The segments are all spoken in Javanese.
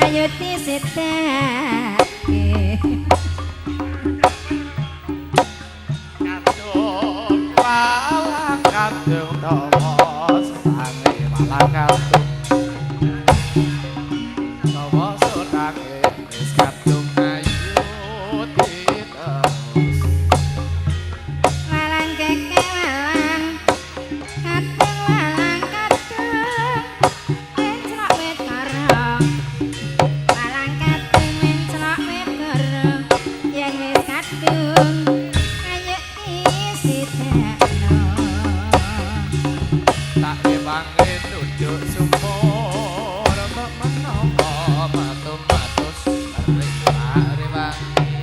Ayo disedake. Kadung walang kadung dawa senange walang kadung dawa senange wis kadung ayu diterus. Walang keke walang kadung walang kadung menclok wit koro. Walang kadung menclok wit koro. Yen wis kadung ayo disidakno. Tak rewangi duduk sumur mbok menawa matu-matus ring tak rewangi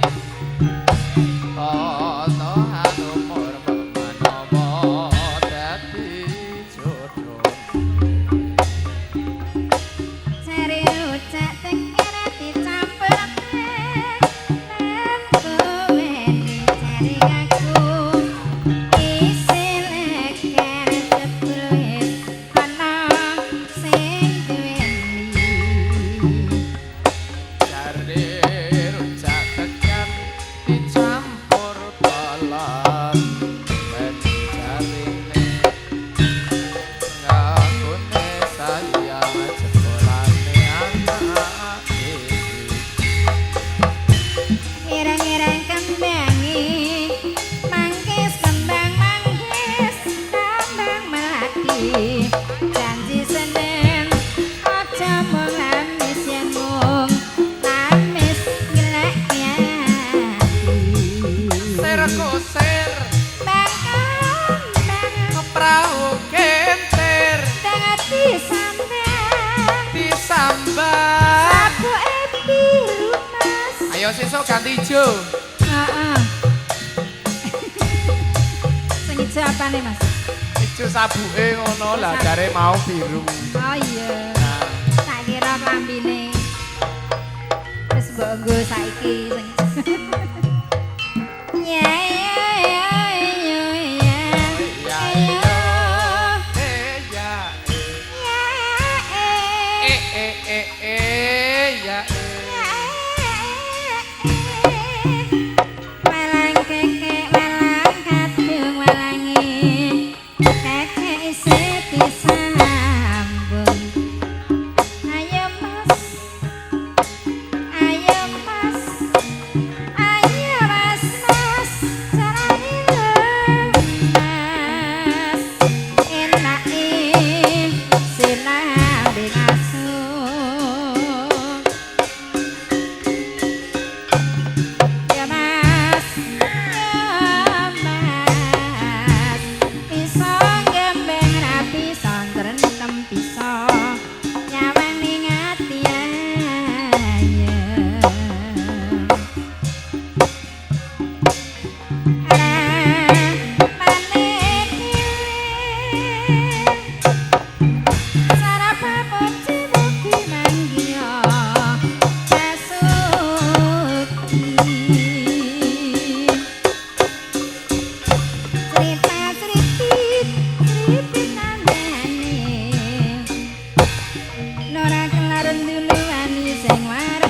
totohan umur mbok menawa dadi jodoh. Cari rujak tekere dicampur weni cari aku isi leker jebul wis ana sing duweni. Jare rujak tekan dicampur telan weni jarine ngakune sayang jebulane anak iki. Ireng-ireng kembangi manggis kembang manggis kembang melati. Janji Senin aja mung lamis yen mung lamis ngelek ati. Sir kusir Bang kembang prau kentir dadi sambang disambat. sabuke biru mas. Ayo sesuk ganti ijo. Heeh. Sing ijo apane, Mas? Ijo sabuke ngono lah jare mau biru. Oh iya. Nah, Tak kira klambine. Wis mbok nggo saiki sing. Ya ya ya ya ya. Ya, Ya eh ya ya eh eh eh eh ya eh. Walang keke walang kadung walange keke isih disambung. Ayo mas, ayo mas, ayo mas mas, carane mas enake sinambi ngasuh. Ya mas, ya mas, bisa gembeng ra bisa ngrentem bisa nyawang ning ati ayem. Ramane dhewe sarapamuji mugi manggiha basuki. Cerita ceripit ceripit kandhane ora kelar nduluwani sing waras.